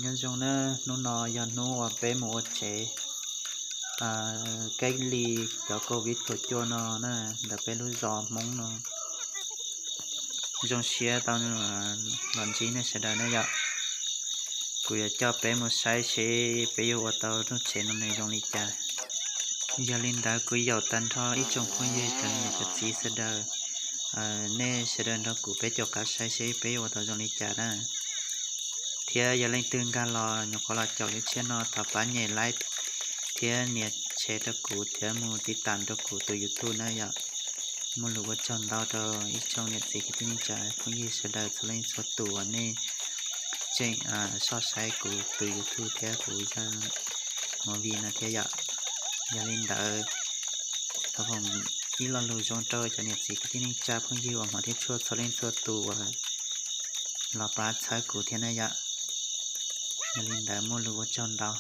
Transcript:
Nyob zoo na, hnub no yog hnub uas peb mus ua tsev kev li cov covid kaum cuaj no na, ntawm peb lub zos Hmoob no. Zoo siab tau los ntsib nej sawv daws na yom. Kuv yuav coj peb mus saib seb peb yuav ua tau lub tsev no nws zoo li cas. Yog li ntawd kuv yaum tag nrho ib tsoom phooj ywg cov niam cov txiv sawv daws, nej sawv daws nrog kuv peb caum qab saib seb peb yuav ua tau zoo li cas na. Thiab yog leej twg nkag los nyuam qhuav los caum lub channel no thov pab nyem like thiab nias share rau kuv thiab mus tiv tam rau kuv tus YouTube na yom. Muaj lus ua tsaug ntau rau ib tsoom niam txiv kwv tij neej tsa phooj ywg sawv daws txhua leej txhua tus uas nej tseem soj saib kuv tus YouTube thiab kuv zaj movie no thiab yom. Yog li ntawd, thov foom ib lo lus zoo rau cov niam txiv kwv tij neej tsa phooj ywg uas hmov thiab tshua txhua leej txhua tus uas los pab txhawb kuv thiab na yom. Yog li ntawd muaj lus ua tsaug ntau.